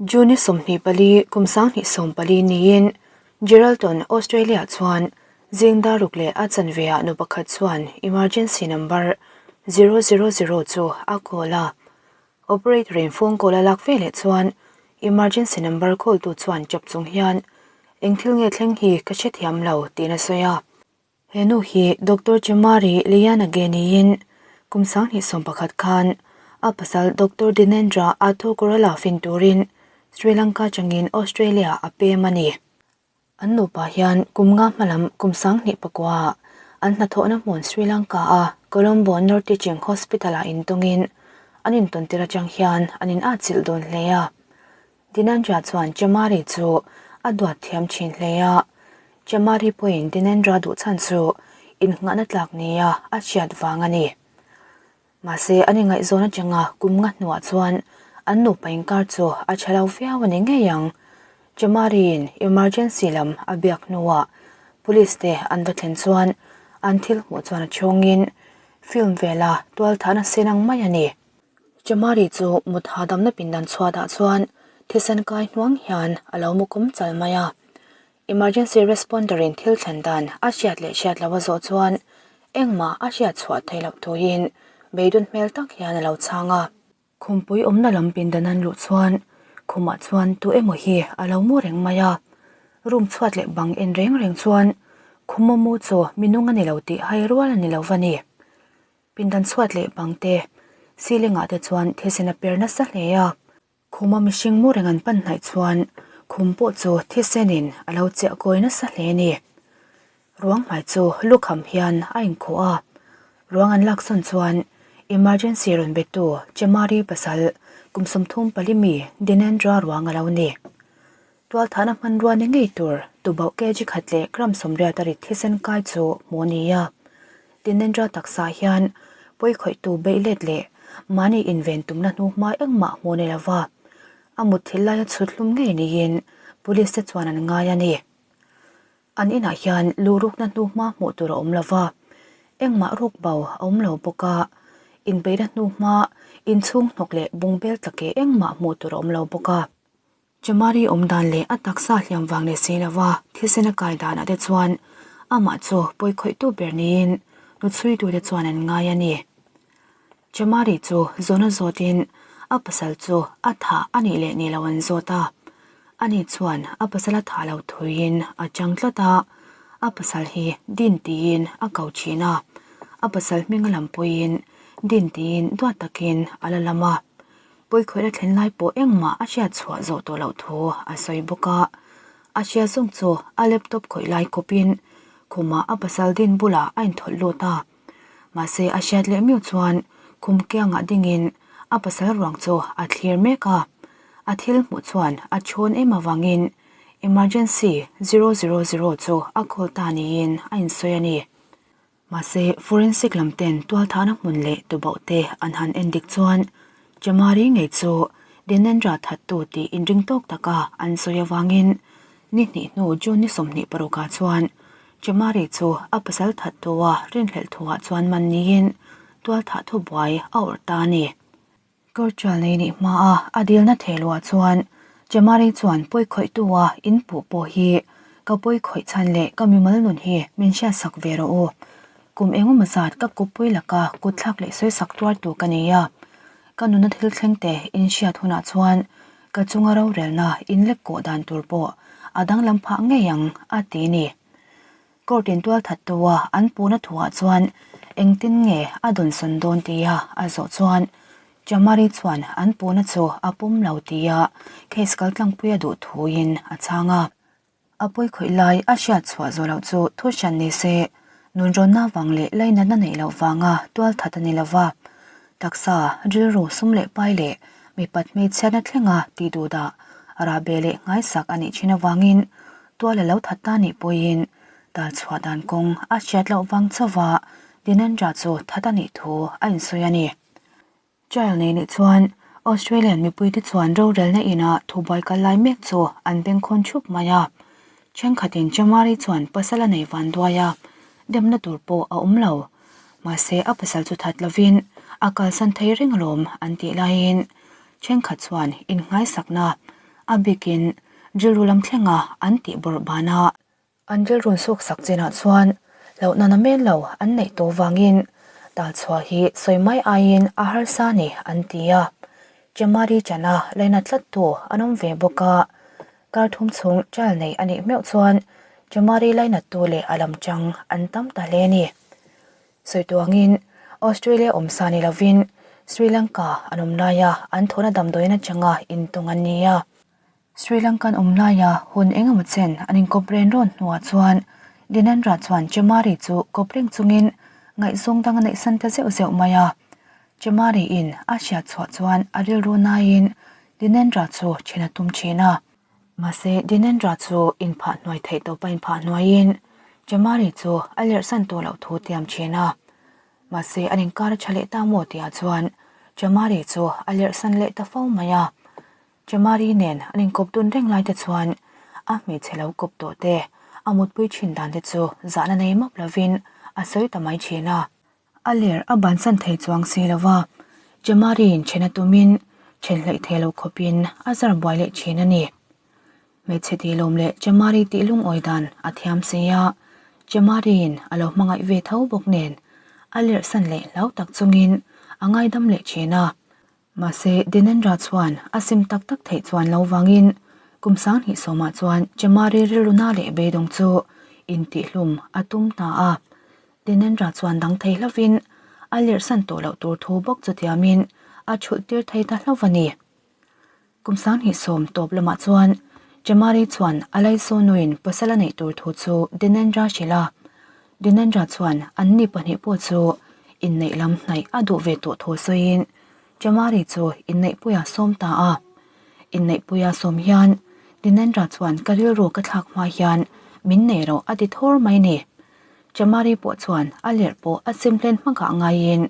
June 24 kum 2014 niin Geraldton, Australia chuan zing dar ruk leh a chanve ah nu pakhat chuan emergency number 000 chu a call a. Operator in phone call a lak ve leh chuan emergency number call tu chuan chap chung hian eng thil nge thleng hi ka hrethiam lo tiin a sawi a. He nu hi Doctor Chamari Liyanage niin kum 2011 khan a pasal Doctor Dinendra Athukorala fin turin Sri Lanka changin Australia a pem a ni. An nupa hian kum nga hmalam kum 2009 ah an hnathawhna hmun Sri Lanka a Colombo North Teaching Hospital ah intawngin an intawntir atang hian an in atchilh dawn hle a. Dinendra chuan Chamari chu a duat thiam thin hle a, Chamari pawhin Dinendra duh chhan chu innghahna tlak nia a hriat vang a ni. Mahse, an ingaihzawn atanga kum nga hnuah chuan an nupa inkar chu a tha lo viau a ni ngei ang. Chamariin emergency lam a biak hnuah police te an va thlen chuan an thil hmuh chuan a chhawngin film vela tualthahna sen ang mai a ni. Chamari chu mut hahdamna pindan chhuatah chuan thisen kai hnuang hian a lo mu kawm chal mai a. Emergency responder in thil thlen dan a hriat leh hriat loh a zawh chuan engmah a hriat chhuah theih loh turin beidun hmel tak hian a lo chhang a. Khumpui awmna lam pindan an luh chuan khumah chuan tu emaw hi a lo mu reng mai a. Room chhuat leh bang en reng reng chuan khuma mu chu minung a ni lo tih hai rual a ni lo va ni. Pindan chhuat leh bang te, ceiling ah te chuan thisen a per nasa hle a. Khuma mihring mu reng an pan hnaih chuan khum pawh chu thisen in a lo chiah kawi nasa hle a ni. Ruang hmai chu lukham hian a inkhuh a, ruang an laksawn chuan emergency rawn betu Chamari pasal kum 34 mi Dinendra ruang a lo ni. Tualthahna hmanrua ni ngei tur tubauh kg khat leh gram 80 a rit thisen kai chu hmuh a ni a. Dinendra taksa hian pawi khawihtu beih let leh mahni inven tumna hnu hma engmah hmuh a ni lova, a mutthilh laia chhut hlum ngei niin police te chuan an ngai a ni. An inah hian luhrukna hnu hma hmuh tur a awm lova, engmah ruk bo a awm lo bawk a, inbeihna hnu hma inchhung hnawk leh bungbel tlake engmah hmuh tur a awm lo bawk a. Chamari awm dan leh a taksa hliam vang leh si lova thisen a kai danah te chuan amah chu pawi khawihtu ber niin hnuchhuitute chuan an ngai a ni. Chamari chu zawna zawtin a pasal chu a thah a nih leh nih loh an zawt a, ani chuan a pasal a thah lo thuiin a chang tlat a, a pasal hi Din tiin a ko thin a, a pasal hming a lampuiin Din tiin duat takin a la lam a. Pawikhawih a thlen lai pawh engmah a hriat chhuah zawh tawh loh thu a sawi bawk a. A hria zawng chu a laptop khawih lai kawpin khumah a pasal din bulah a inthawlh lut a. Mahse a hriat leh miu chuan khum kiangah dingin a pasal ruang chu a thlir mek a. A thil hmuh chuan a chhawn em avangin emergency 000 chu a call ta niin a insawi a ni. Mahse, forensic lam ten tualthahna hmun leh tubauh te an han en dik chuan Chamari ngei chu Dinendra thattu tih inring tawk taka an sawi avangin ni hnih hnu June ni 26 ah chuan Chamari chu a pasal thattua rinhlelh thuah chuan man niin tualthah thubuai a awrh ta a ni. Court-trial nei nih hmaa a dilna thehluah chuan Chamari chuan pawi khawihtua in puh pawh hi ka pawi khawih chhan leh ka mimal nun hi min hriatsak ve rawh u. Kum engemaw zat ka kuppui laka kutthlak leh sawisak tuartu ka nei a. Ka nuna thil thlengte in hriat hunah chuan ka chunga rorelna in lek kawh dan tur pawh a danglam phah ngei ang, a ti ni. Court in tualthattua an puhna thuah chuan engtin nge a dawnsawn dawn tia a zawh chuan Chamari chuan an puhna chu a pawm lo tia case kaltlangpui a duh thuin a chhang a. A pawi khawih lai a hriat chhuah zawh loh chu thu hran ni se, nunrawnna vang leh lainatna neih loh vanga tualthat a ni lova, taksa, rilru sum leh pai leh mipat hmeichhiatna thlenga tih duhdah rahbeh leh nghaisak a nih thin avangin Tual a lo that ta nih pawhin tal chhuah dan kawng a hriat loh vang chauha Dinendra chu that a nih thu a insawi a ni. Trial nei nih chuan Australian mipuite chuan rorelna inah thubuai kal lai mek chu an bengkhawn thup mai a. Thenkhatin Chamari chuan pasal a nei van duai a, demna tur pawh a awm lo. Mahse a pasal chu that lovin a kalsan thei reng alawm an tih laiin thenkhat chuan inngaisakna. A bikin rilru lam thlenga an tih bawrh banah an rilrun suk sak chinah chuan hlauhna na men lo an neih tawh vangin talchhuah hi sawi mai aiin a harsa ni an ti a. Chemari chana laina tlattu an awm ve bawk a, kar thum chhung trial nei a nih meuh chuan Chemari lainattu leh a lam chang an tam ta hle a ni. Sawi tuangin Australia awmsa ni lovin Sri Lanka an awm laia an thawhna damdawiin atanga intawng an ni a. Sri Lankan awm laia hun eng emaw chen an inkawp ren rawn hnuah chuan Dinendra chuan Chemari chu kawp reng chungin ngaihzawng dang a neihsan ta zeuh zeuh mai a. Chemari in a hriat chhuah chuan a rilru naiin Dinendra chu then a tum thin a. Mahse Dinendra chu inphah hnuai theih tawpa inphah hnuaiin Chemari chu a lerhsan tawh loh thu tiam thin a. Mahse an inkar a tha leh ta maw tihah chuan Chemari chu a lerhsan leh ta fo mai a. Chamari nen an inkawp dun reng lai te chuan a hmeichhe lo kawp tawh te, a mutpui thin dan te chu zahna nei map lovin a sawi ta mai thin a. A ler a bansan thei chuang si lo va, Chamari-in then a tumin then hleih thei lo khawpin a zar buai leh thin a ni. Hmeichhe tih lawm leh Chamari tih lungawi dan a thiam si a, Chamari-in a lo hmangaih ve tho bawk nen a lerhsan leh hlau tak chungin a ngaidam leh thin a. Mahse, Dinendra chuan a sim tak tak theih chuan lo vangin kum 20 sawmah chuan Chamari rilruna leh beidawng chu intihhlum a tum ta a. Dinendra chuan dang thei hlovin a lirhsan tawh loh tur thu bawk chu tiamin a chhulh tir thei ta hlauh a ni. Kum 20 sawm tawp lamah chuan Chamari chuan a laisaw nuin pasal a neih tur thu chu Dinendra hrilh a. Dinendra chuan anni pahnih pawh chu inneih lam hnaih a duh ve tawh thu sawiin Chamari chu inneihpuia sawm ta a. Inneihpuia sawm hian Dinendra chuan ka rilru ka thlak hma hian min nei rawh a ti thawr mai ni. Chamari pawh chuan a lerh pawh a sim hlen hmangah ngaiin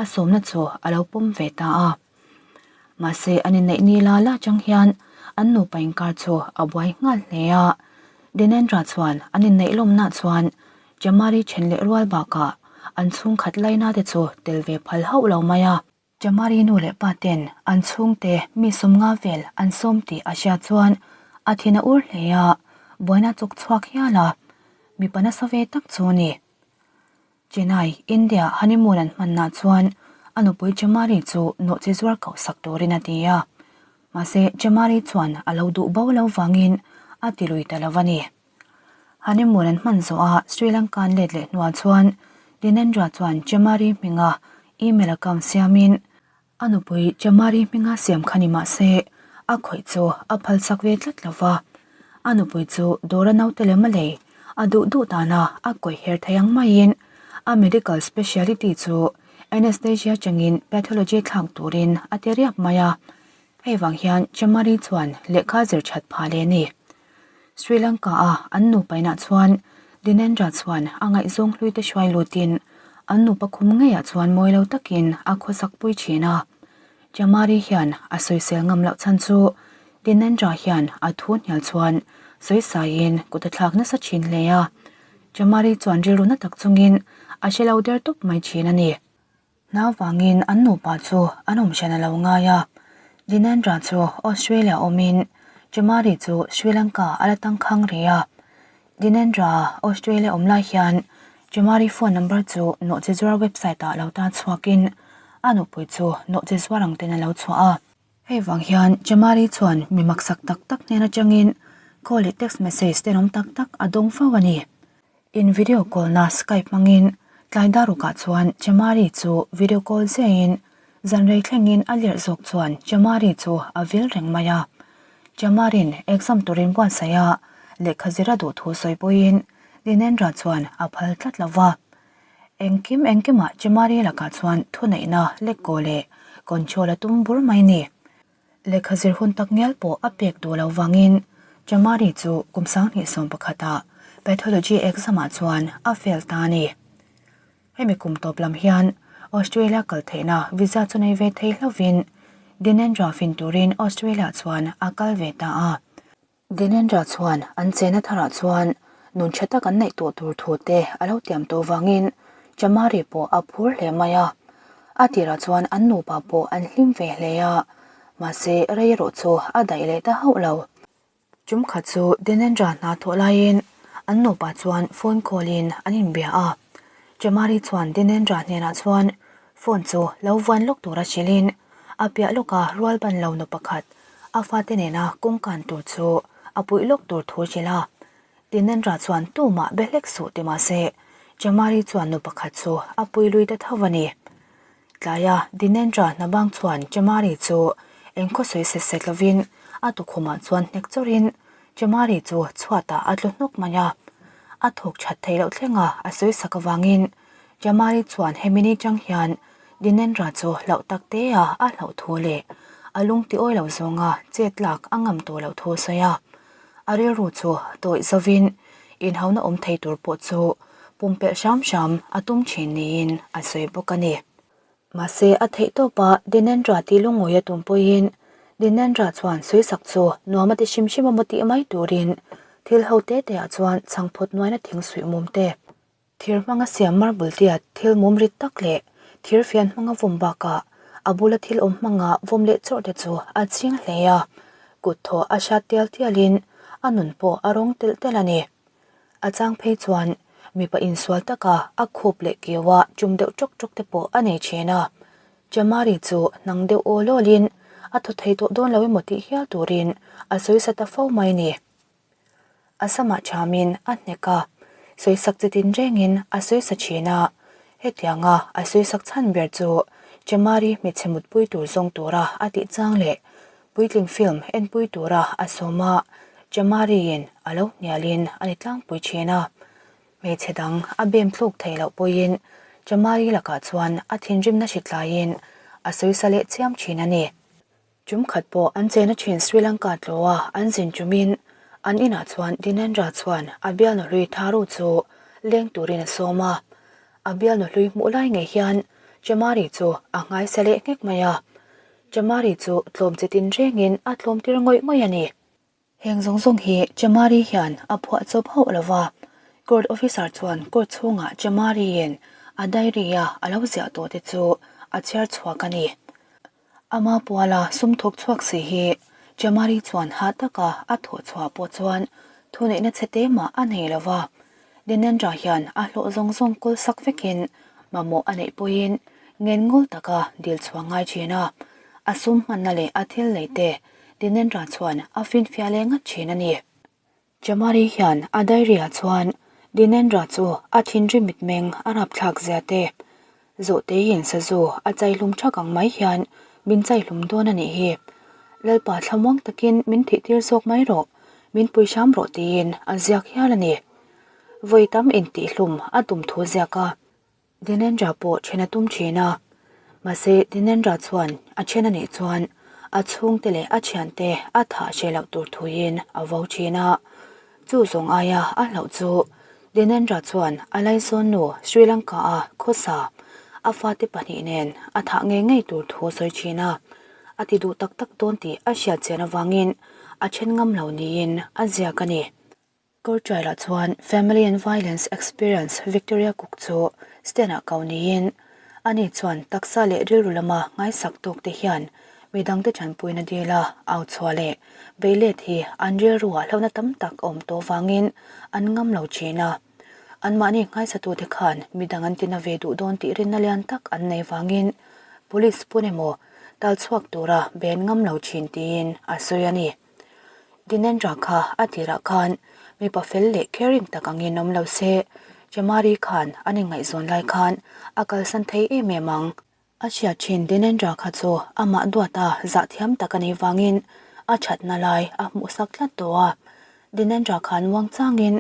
a sawmna chu a lo pawm ve ta a. Mahse an inneih ni la la chang hian an nupa inkar chu a buai nghal hle a. Dinendra chuan an inneih lawmna chuan Chamari then leh rual bakah an chhungkhat laina te chu tel ve phal hauh lo mai a. Chamari nu leh pa ten an chhungte mi sawmnga vel an sawm tih a hriat chuan a thin a ur hle a, buaina chawk chhuak hial a, mipa nasa ve tak chu a ni. Chennai, India honeymoon an hmanna chuan a nupui Chamari chu nawhchi zuar koh sak turin a ti a, mahse Chamari chuan a lo duh bo lo vangin a ti lui ta lo a ni. Honeymoon an hman zawh a Sri Lanka an let leh hnuah chuan Dinendra chuan Chamari hminga email account siamin a nupui Chamari hminga siam kha ni mah se a khawih chu a phalsak ve tlat lo va. A nupui chu dawra naute lem a lei a duh duh dana a kawih her thei ang maiin a medical speciality chu anaesthesia changin pathology thlak turin a ti riap mai a. Hei vang hian Chamari chuan lehkha zir that phah leh a ni. Sri Lanka a an nupa inah chuan Dinendra chuan a ngaihzawng hlui te hruai lutin an nupa khum ngeiah chuan mawi lo takin a khawsak pui thin a. Chamari hian a sawisel ngam loh chhan chu Dinendra hian a thu hnial chuan sawisaiin kut a thlak nasa thin hle a. Chamari chuan rilru na tak chungin a hre lo der tawp mai thin a ni. Hna vangin an nupa chu an awm hran a lo ngai a, Dinendra chu Australia awmin Chamari chu Sri Lanka a la tangkhang rih a. Dinendra Australia awm lai hian Chamari phone number chu nawhchizuar website ah lo tar chhuakin a nupui chu nawhchizuar ang ten a lo chhuah a. Hei vang hian Chamari chuan mi maksak tak tak hnen atangin call leh text message tenawm tak tak a dawng fo a ni. In video call na Skype hmangin tlai darukah chuan Chamari chu video call ziahin zan rei thlengin a lerh zawk chuan Chamari chu a vil reng mai a. Chamarin exam turin buatsaih a, lehkha zir a duh thu sawi pawhin Dinendra chuan a phal tlat lo va. Engkim engkimah Chamari lakah chuan thuneihna lekkaw leh control a tum bur mai ni. Lehkha zir hun tak ngial pawh a pek duh loh vangin Chamari chu kum 2011 ah Pathology exam ah chuan a fail ta a ni. Hemi kum tawp lam hian Australia kal theihna visa chu nei ve thei hlauhin Dinendra fin turin Australia chuan a kal ve ta a. Dinendra chuan an chena tharah chuan nun tha tak an neih tawh tur thu te a lo tiam tawh vangin Chamari pawh a phur hle mai a. A tirah chuan an nupa pawh an hlim ve hle a. Mahse, rei erawh chu a daih leh ta hauh lo. Tum khat chu Dinendra hna thawh laiin an nupa chuan phone call in an inbia a. Chamari chuan Dinendra hnenah chuan phone chu lo vuan lawk tura hrilhin a piah lawka rual ban lo nu pakhat a fate nena kawngkan tur chu a puih lawk tur thu hrilh a. Dinendra chuan tumah be hlek suh ti mahse Chamari chuan nu pakhat chu a pui lui ta tho a ni. Tlaia Dinendra hnabang chuan Chamari chu engkhaw sawi set set lovin a tukhumah chuan hnek chawrhin Chamari chu chhuatah a tlu hnawk mai a. A thawk that theih loh thlenga a sawi sak avangin Chamari chuan hemi ni chang hian Dinendra chu hlauh tak tea a hlauh thu leh a lung ti awi lo zawnga chet lak a ngam tawh loh thu a sawi a. A rilru chu tawih zovin inhauna awm thei tur pawh chu pumpelh hram hram a tum thin niin a sawi bawk a ni. Mahse a theih tawpa Dinendra tih lungawi a tum pawhin Dinendra chuan sawisak chu nuam a ti hrim hrim a maw tih mai turin thil ho te te ah chuan chhangphawt nuaina thing suih mum te, Thir hmanga siam marble tiat thil mum rit tak leh thir fian hmanga vawm bakah a bula thil awm hmanga vawm leh chawrh te chu a ching hle a, kut thaw a hrat tial tialin a nun pawh a rawng telh telh a ni. A chang phei chuan mipa insual taka a khup leh kiua chum deuh ṭawk ṭawk te pawh a nei ṭhin a, Chamari chu hnang deuh awl awlin a thaw thei tawh dawn lo emaw tih hial turin a sawi sa ta fo mai a ni. A samah thamin a hnek a, sawisak chi tin rengin a sawisa thin a. Hetianga a sawisak chhan ber chu Chamari hmeichhe mutpui tur zawng tura a tih chang leh puitling film enpui tura a sawm a, Chamariin a lo hnialin a ni tlangpui thin a. Hmeichhe dang a bem thluk theih loh pawhin Chamari lakah chuan a thinrimna hri tlaiin a sawisa leh chiam thin a ni. Tum khat pawh an chena thin Sri Lanka tlawa an zin tumin an inah chuan Dinendra chuan a bialnu hlui Tharu chu leng turin a sawm a. A bialnu hlui hmuh lai ngei hian Chamari chu a nghaisa leh nghek mai a. Chamari chu tlawm chi tin rengin a tlawm tir ngawih ngawih a ni. Heng zawng zawng hi Chamari hian a phuah chawp hauh lo va, Court officer chuan court chhungah Chamari-in a diary-a a lo ziah tawh te chu a chhiar chhuak a ni. Ama puala sum thawk chhuak si hi Chamari chuan hah taka a thawh chhuah pawh chuan thuneihna chhe te mah a nei lo va, Dinendra hian a hlawh zawng zawng kawl sak vekin mamawh a neih pawhin ngenngul taka dil chhuah ngai thin a, a sum hmanna leh a thil nei te Dinendra chuan a finfiah leh ngat thin a ni. Chamari hian a diary-ah chuan Dinendra chu a thinrim mitmeng a rapthlak zia te, Zawhteiin sazu a chaihlum thak ang mai hian min chaihlum dawn a nih hi. Lalpa thlamuang takin min thihtir zawk mai rawh, min pui hram rawh tiin a ziak hial a ni. Vawi tam intihhlum a tum thu ziak a. Dinendra pawh then a tum thin a, mahse Dinendra chuan a then a nih chuan a chhungte leh a thiante a thah hreh loh tur thuin a vo thin a. Chu zawng aia a hlauh chu Dinendra chuan a laizawn nu Sri Lanka-a khawsa a fate pahnih nen a thah ngei ngei tur thu a sawi thin a, a ti duh tak tak dawn tih a hriat chian avangin a then ngam lo niin a ziak a ni. Court trial-ah chuan Family and Violence Experience Victoria Cook chu stand-ah kau niin ani chuan taksa leh rilru lama ngaisak tawkte hian midangte tanpuina dila au chhuah leh beilet hi an rilruah hlauhna tam tak a awm tawh vangin an ngam lo thin a. Anmahni nghaisatute khan midang an tina ve duh dawn tih rinna lian tak an nei vangin police pun emaw tal chhuak tura ben ngam lo thin tiin a sawi a ni. Dinendra kha a tirah khan mipa fel leh caring tak angin awm lo se, Chamari khan an inngaihzawn lai khan a kalsan thei em em ang. A hriat thin Dinendra kha chu amah duata zah thiam tak a nih vangin a thatna lai a hmuhsak tlat tawh a. Dinendra khan muangchangin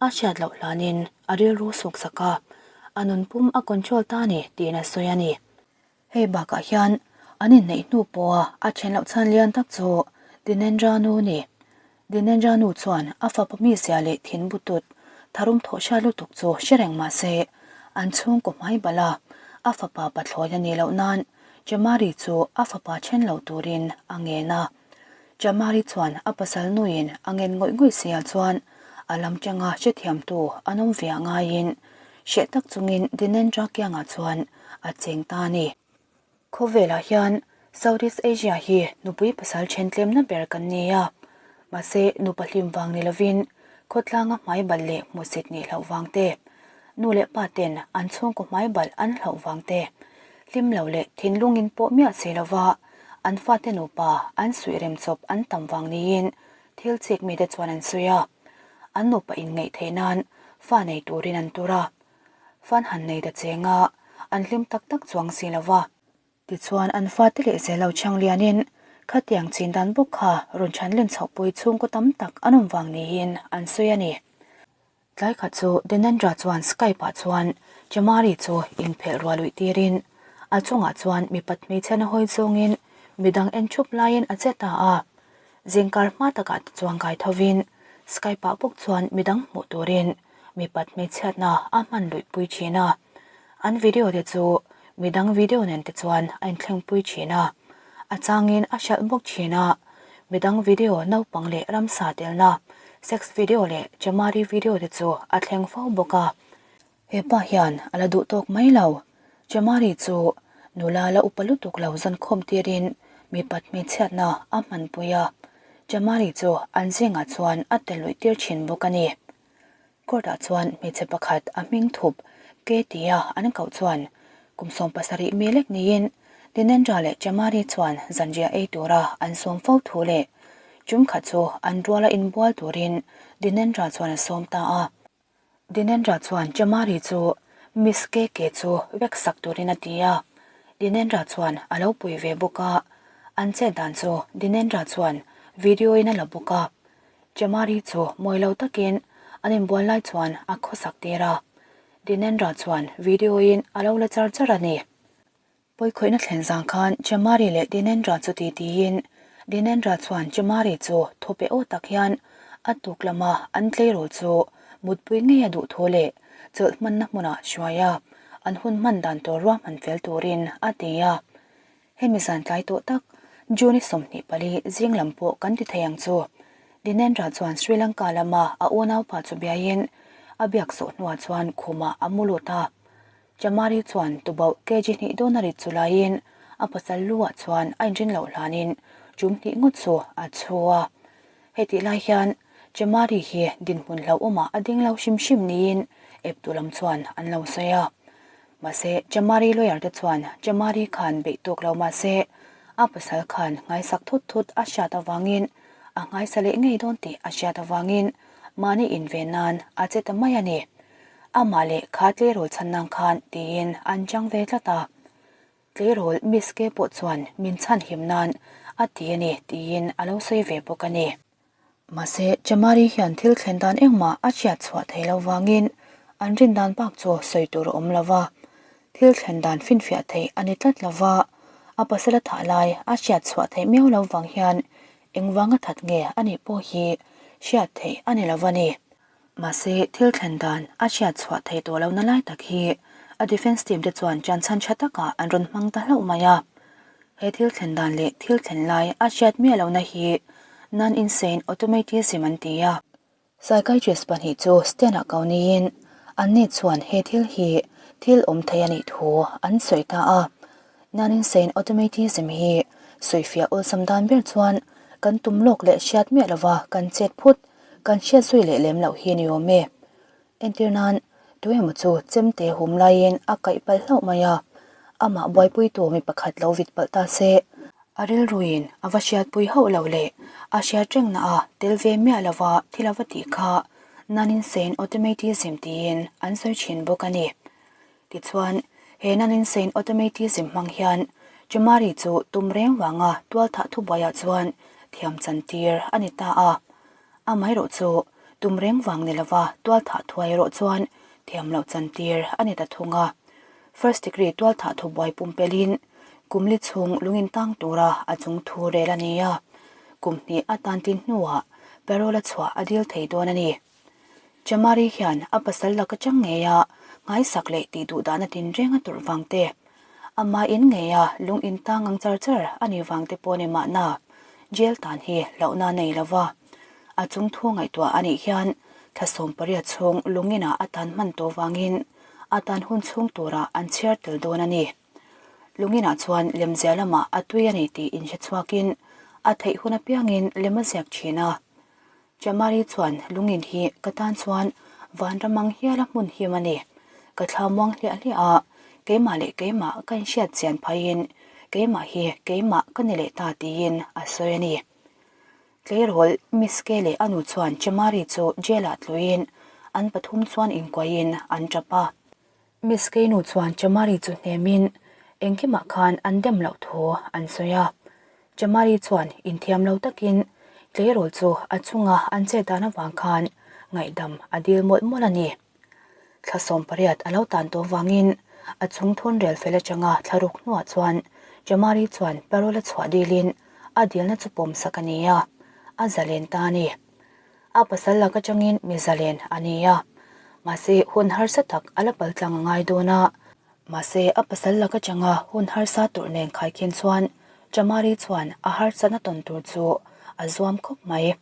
a hriat loh hlanin a rilru suksak a, a nunpum a control ta ni tiin a sawi a ni. Hei bakah hian an inneih hnu pawha a then loh chhan lian tak chu Dinendra nu ni. Dinendra nu chuan a fapa mizia leh thin butut tharum thawh hriat lutuk chu hre reng mah se, an chhungkaw hmai bala a fapa pathlawi a nih loh nan Chamari chu a fapa then lo turin a ngen a. Chamari chuan a pasal nuin a ngen ngawih ngawih sia chuan a lam tanga hrethiamtu an awm ve a ngaiin hreh tak chungin Dinendra kiangah chuan a cheng ta a ni. Khawvelah hian Southeast Asia hi nupui pasal then tlemna ber kan ni a, mahse nupa hlim vang ni lovin khawtlanga hmai balh leh hmuhsit nih hlauh vang te, nu leh pa ten an chhungkaw hmai balh an hlauh vang te, hlim lo leh thinlungin pawh miah si lova an fate nupa an suih rem chawp an tam vang niin thil chik mite chuan an sawi a, an nupa inngeih theih nan fa nei turin an tur a, fan han nei ta cheng a, an hlim tak tak chuang si lova. Tichuan an fate leh zel lo chhang lianin khatiang chin dan bawk kha rawn chhan len chhohpui chhungkaw tam tak an awm vang niin an sawi a ni. Tlai khat chu Denendra chuan Skype ah chuan Chamari chu inphelh ruah luih tirin a chungah chuan mipat hmeichhiatna hawi zawngin midang en thup laiin a che ta a. Zingkar hma takah te chuan kai thovin Skype ah bawk chuan midang hmuh turin mipat hmeichhiatna a hman luihpui thin a. An video te chu midang video nen te chuan a inthlengpui thin a, a changin a hralh bawk thin a. Midang video naupang leh ramsa telna, sex video leh chamari video te chu a thleng fo bawk a. He pa hian a la duh tawk mai lo. Chamari chu nula la upa lutuk lo zawnkhawm tirin mipat hmeichhiatna a hmanpui a, chamari chu an zingah chuan a tel luih tir thin bawk a ni. Court ah chuan hmeichhe pakhat a hming thup ke tia an koh chuan kum 70 mi lek niin Dinendra leh Chamari chuan zanriah ei tura an sawm fo thu leh tum khat chu an ruala inbual turin Dinendra chuan a sawm ta a. Dinendra chuan Chamari chu Miss KK chu vek sak turin a ti a, Dinendra chuan a lo pui ve bawk a, an chet dan chu Dinendra chuan video in a la bawk a. Chamari chu mawi lo takin an inbual lai chuan a khawsak tir a, Dinendra chuan video in a lo la char char a ni. Pawikhawihna thlen zang khan Chamari leh Dinendra chu ti tiin Dinendra chuan Chamari chu thu pe aw tak hian a tuk lama an tleirawl chu mutpui ngei a duh thu leh chawlh hmanna hmunah hruai a, an hun hman dan tur ruahman fel turin a ti a. Hemi zan tlai tawh tak, June 24 zing lam pawh kan ti thei ang chu. Dinendra chuan Sri Lanka lama a unaupa chu biaiin a biak zawh hnuah chuan khumah a mu lut a. Chamari chuan tubauh kg hnih dawn a rit chu laiin a pasal lu ah chuan a inrin loh hlanin tum hnih ngawt chu a chhu a. Hetih lai hian Chamari hi dinhmun hlauhawmah a ding lo hrim hrim niin eptu lam chuan an lo sawi a. Mahse, Chamari lawyer te chuan Chamari khan beih tawk lo mahse, a pasal khan nghaisak thut thut a hriat avangin a nghaisa leh ngei dawn tih a hriat avangin mahni inven nan a che ta mai a ni. Amah leh kha tleirawl chhan nang khan tiin an chang ve tlat a. Tleirawl Miss K pawh chuan min chhan him nan a ti a ni tiin a lo sawi ve bawk a ni. Mahse, Chamari hian thil thlen dan engmah a hriat chhuah thei lo vangin an rin dan bak chu sawi tur a awm lo va. Thil thlen dan finfiah theih a ni tlat lo va, a pasal a thah lai a hriat chhuah theih miau lo vang hian engvanga that nge a nih pawh hi hriat theih a ni lo va ni. Mahse, thil thlen dan a hriat chhuah theih tawh lohna lai tak hi a defence team te chuan chanchhan tha takah an rawn hmang ta hlauh mai a. He thil thlen dan leh thil thlen lai a hriat miah lohna hi non-insane automatism an ti a. Psychiatrist pahnih chu stand-ah ko niin anni chuan he thil hi thil awm thei a nih thu an sawi ta a. Non-insane automatism hi sawifiah awlsam dan ber chuan kan tum lawk leh hriat miah lova kan chet phut, kan hriat zui leh lem loh hi a ni awm e. Entir nan, tu emaw chu chemte hum laiin a kaih palh hlauh mai a, amah buaipuitu mi pakhat lo vit palh ta se, a rilruin a va hriatpui hauh lo leh a hriat rengna a tel ve miah lova thil a va tih kha non-insane automatism tiin an sawi thin bawk a ni. Tichuan, he non-insane automatism hmang hian Chamari chu tum reng vanga tualthah thubuaiah chuan thiam chantir a ni ta a. Amaherawh chu tum reng vang ni lova tualthah thuai erawh chuan thiam loh chantir a ni ta thung a. First degree tualthah thubuai pumpelhin kum li chhung lungin tang tura a chung thu rel a ni a, kum hnih a tan tin hnuah parole a chhuah a dil thei dawn a ni. Chamari hian a pasal lak atang ngeia nghaisak leh tih duh dahna tinreng a tawrh vang te, ama in ngeia lung in tang ang char char a nih vang te pawh ni mahna jail tan hi hlauhna a nei lo va. A chung thu ngaihtuah a nih hian thla 18 chhung lung inah a tan hman tawh vangin a tan hun chhung turah an chhiar tel dawn a ni. Lunginah chuan lemziah lamah a tui a ni tih inhre chhuakin a theih hun apiangin lem a ziak thin a. Chamari chuan lungin hi ka tan chuan vanram ang hiala hmun him a ni. Ka thla muang hliah hliah a, keimah leh keimah ka inhriat chian phaiin keimah hi keimah ka ni leh ta tiin a sawi a ni. Tleirawl Miss Kay leh a nu chuan Chamari chu jail-ah tluin an pathum chuan inkuahin an tap a. Miss Kay nu chuan Chamari chu hnemin engkimah khan an dem loh thu an sawi a. Chamari chuan inthiam lo takin tleirawl chu a chunga an chet dan avang khan ngaihdam a dil mawlh mawlh a ni. Thla 18 a lo tan tawh vangin a chung thun rel fel atanga thla ruk hnuah chuan Chamari chuan parole a chhuah dilin a dilna chu pawm sak a ni a, a zalen ta a ni. A pasal lak atangin mi zalen a ni a, mahse hun harsa tak a la paltlang a ngai dawn a. Mahse a pasal lak atanga hun harsa tur nen khaikhin chuan Chamari chuan a harsatna tawn tur chu a zuam khawp mai.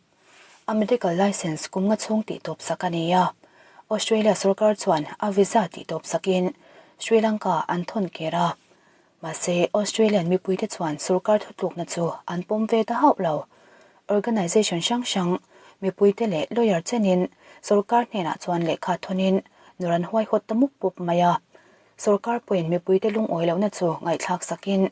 A medical licence kum nga chhung tihtawp sak a ni a, Australia sorkar chuan a visa tihtawp sakin Sri Lanka an thawn kir a. Mahse, Australian mipuite chuan sorkar thutlukna chu an pawm ve ta hauh lo. Organisation hrang hrang, mipuite leh lawyer chenin sorkar hnenah chuan lehkha thawnin nawr an huaihawt ta mup pup mai a. Sorkar pawhin mipuite lungawi lohna chu ngaihthlak sakin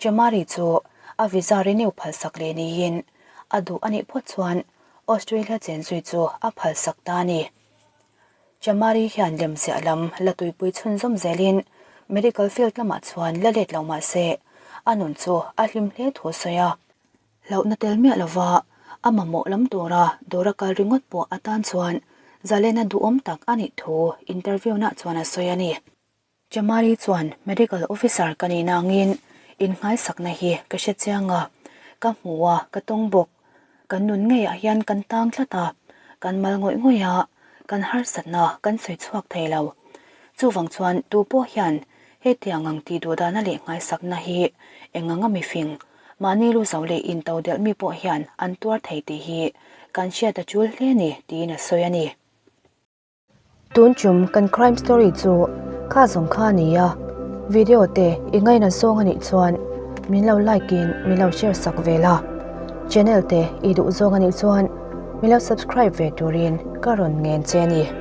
Chamari chu a visa renew phalsak leh niin A duh a nih phawt chuan Australia chen zui chu a phalsak ta a ni. Chamari hian lemziah lam la tuipui chhunzawm zelin medical field lamah chuan la let lo mah se a nun chu a hlim hle thu a sawi a. Hlauhna tel miah lova a mamawh lam tura dawra kal ringawt pawh atan chuan zalena duhawm tak a nih thu interview nah chuan a sawi a ni. Chamari chuan Medical Officer ka nih nangin inngaisakna hi ka hre chiang a, ka hmu a, ka tawng bawk. Kan nun ngeiah hian kan tang tlat a, kan mal ngawih ngawih a, kan harsatna kan sawi chhuak thei lo. Chuvang chuan tu pawh hian hetiang ang tih duh dana leh nghaisakna hi eng anga mifing, mahni lu zo leh into delh mi pawh hian an tuar thei tih hi kan hriat a tul hle a ni tiin a sawi a ni. Tun chum kan crime story chu kha zawng kha a ni a, video te i ngaina zawng a nih chuan min lo like in min lo share sak ve la, channel te i duh zawng a nih chuan min lo subscribe ve turin ka rawn ngen che a ni.